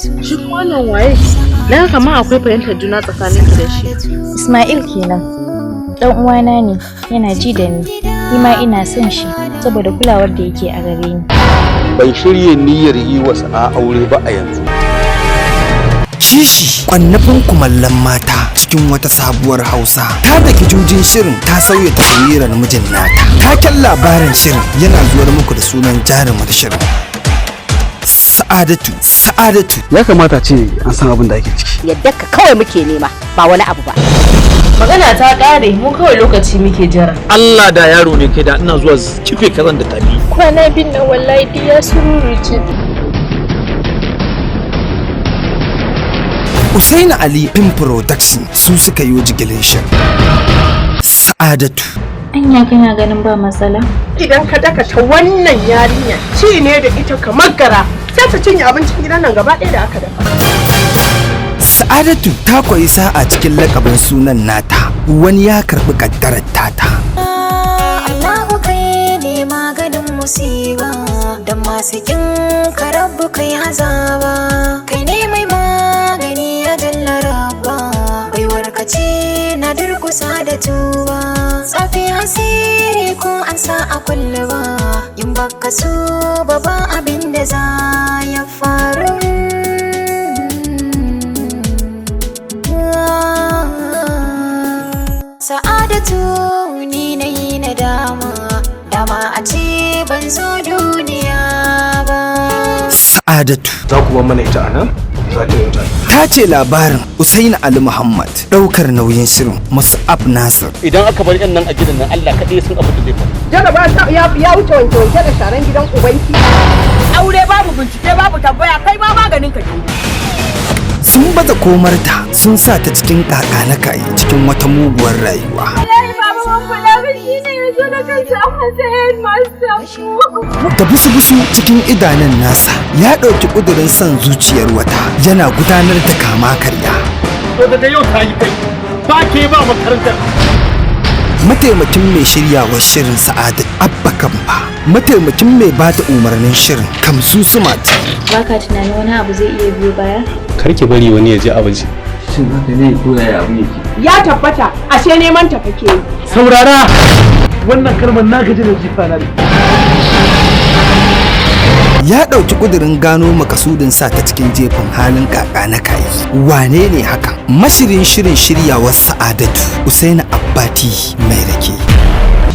Shi kuma wannan waye? Na kamar akwai fahimtar juna tsakaninki da shi. Ismail kenan. Dan uwana ne, yana ji da ni. Ni ma ina son shi saboda kulawar da yake a gare ni. Ban shirya niyyar yi wa Sa'a aure ba a yanzu. Shishi kwannafin kumallon mata cikin wata sabuwar Hausa. Ta daki jujin shirin, ta sauya taswirar mijin nata. Taken labarin shirin yana zuwar muku da sunan jarumar shirin. Sa'adatu, Sa'adatu. Ya kamata ce an san abin da ake ciki. Yadda ka kawai muke nema, ba wani abu ba. Magana ta ƙare, mu kawai lokaci muke jira. Allah, da yaro ne kai da ina zuwa kife kazan da tafi. Kwana bin nan wallahi duk ya sururuce. Usaini Ali Film Production su suka yi jigilin shirin. Sa'adatu. Anya kana ganin ba matsala? Idan ka daka ta wannan yarinya, ci ne da ita kamar gara, sai ta cinye abincin gidan nan gaba ɗaya da aka dafa. Sa'adatu ta koyi sa'a cikin lakabin sunan nata, wani ya karɓi ƙaddarar tata. Allahu, kai ne maganin musiba da masu kin ka, Rabbu kai azaba, kai ne mai magani ya jalla rabba, baiwar ka ce na durkusa da tuba, tsafi asiri ko an sa a kulluba, in baka so ba ba abin da za ya faru. Sa'adatu, ni na yi nadama, dama a ce ban zo duniya ba. Sa'adatu. Za ku bar mana ita a nan za ta yi wuta. Ta ce labarin Usaini Ali Muhammad, ɗaukar nauyin shirin Mus'ab Nasir. Idan aka bar yan nan a gidan nan, Allah kaɗai sun abin da zai faru. Jaraba ya wuce wanke wanke da sharan gidan ubanki. Aure babu bincike, babu tambaya, kai ma maganin ka ke. Sun baza komarta, sun sa ta cikin kaka na kai cikin wata muguwar rayuwa. Da busu-busu cikin idanun nasa, ya ɗauki ƙudurin son zuciyar wata, yana gudanar da kama karya. To, daga yau ta yi kai ba ke ba makarantar. Mataimakin mai shiryawar shirin Sa'adat, Abba Kamba, mataimakin mai bata umarnin shirin Kamsu Sumat. Baka tunanin wani abu zai iya biyo baya? Kar ki bari wani ya ji a waje. Shin haka ne ko yaya abin yake? Ya tabbata ashe neman ta kake yi. Saurara, wannan kalmar na gaji da jifa na. Ya ɗauki ƙudurin gano makasudin sa ta cikin jefin halin kaka na kayi. Wane ne haka? Mashirin shirin shiryawar Sa'adatu, Usaini Abbati Mai Rake.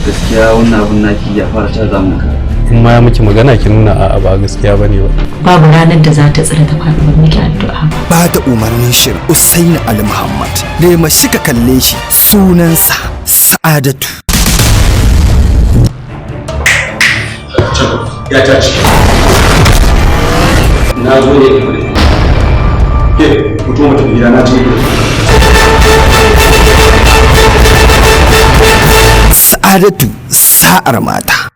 Gaskiya wannan abin naki ya fara canza mun ka. In ma ya miki magana, ki nuna a'a, ba gaskiya bane ba. Babu ranar da za ta tsira ta faɗi ba miki addu'a ba. Ba da umarnin shirin Usaini Ali Muhammad. Lema shi ka kalle shi, sunansa Sa'adatu. Ya ta ce na zo ne in kuɗi ke mutum mutum gida na ce. Sa'adatu, sa'ar mata.